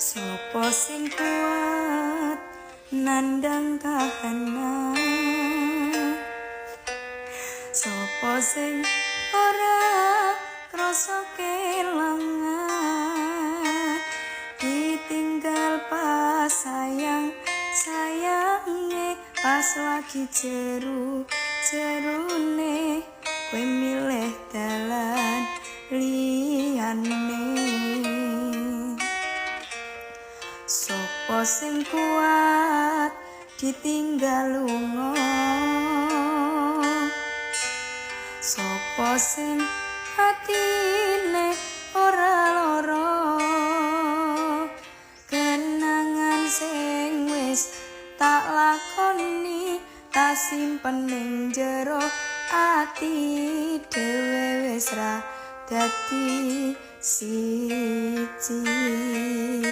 Sopo sing kuat nandang kahanan? Sopo sing ora krasa kelangan? Ditinggal pas sayang sayange, pas lagi jeru jerune, kowe milih dalan liyane. Sopo sing kuat ditinggal lunga? Sopo sing atine ora lara? Kenangan sing wis tak lakoni tak simpen ning jero ati dhewe, wis ra dadi siji.